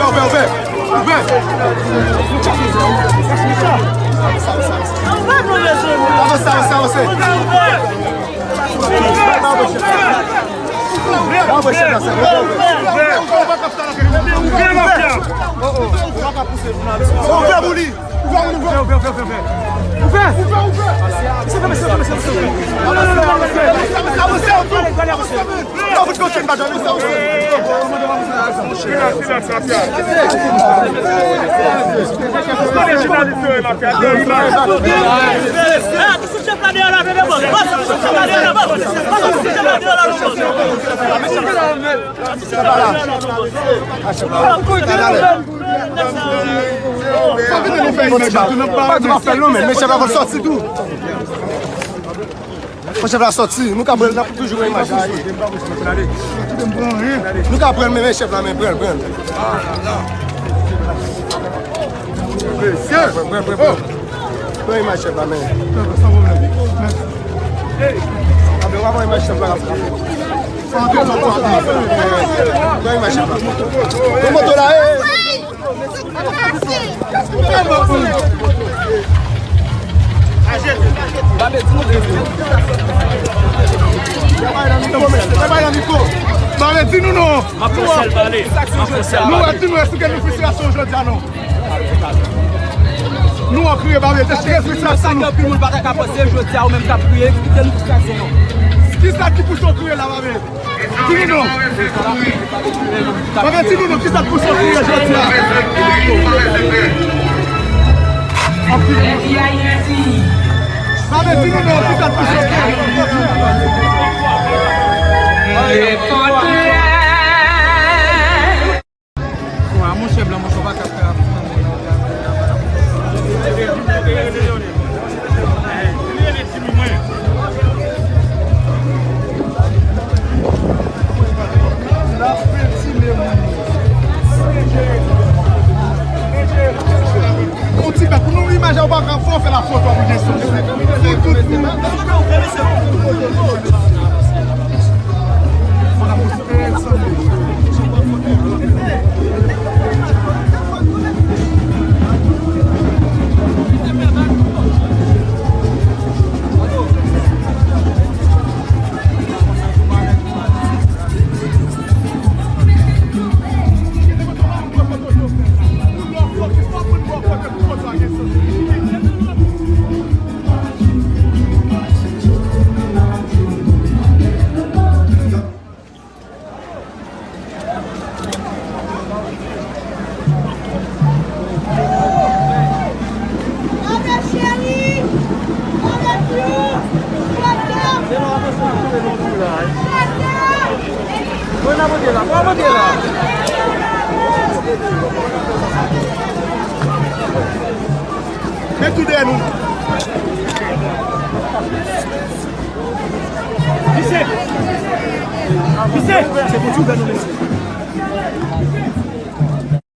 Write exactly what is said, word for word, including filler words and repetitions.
Ouvè, ouvè, ouvè. Avanse, avanse, avanse. Ouvè pou li. Ouvè, ouvè, ouvè, ouvè, ouvè. Ouvè. Ouvè, ouvè. Mesye, mesye, mesye, mesye. Avanse, avanse, avanse. Mesye, pa fè l non, men chèf la fò sòti tou. Fò chèf la sòti, nou ka pran l, n ap toujou wè imaj la. Nou ka pran l, men, men chèf la, men pran l, pran l. Pran, pran, pran, pran. Pran imaj chèf la, men. Pran imaj chèf la. Pran imaj chèf la. Pran moto la, e. Babe, di nou non. M ap fè sèl pale. M ap fè sèl pale. Nou wè, di nou, èske gen fristrasyon jodi a, non? Nou an kriye, Babe, te kriye fristrasyon nou. Anpil moun pa ta ka panse jodi a, ou menm k ap kriye, eksplike nou fristrasyon nou. Kisa ki pouse w kriye la, Babe? Di nou non. Babe, di nou non, kisa k pouse w kriye jodi a? Babe, di nou non, kisa k pouse w kriye? Wa, monchè blan, monchè, w pa ka fè afè. Yon ti bèk, pou nou imajine, w pa ka fè, fè la foto pou gen son. Pou tout moun. Men tou dèyè nou. Misye! Misye! Se pou di w fè nou mesye.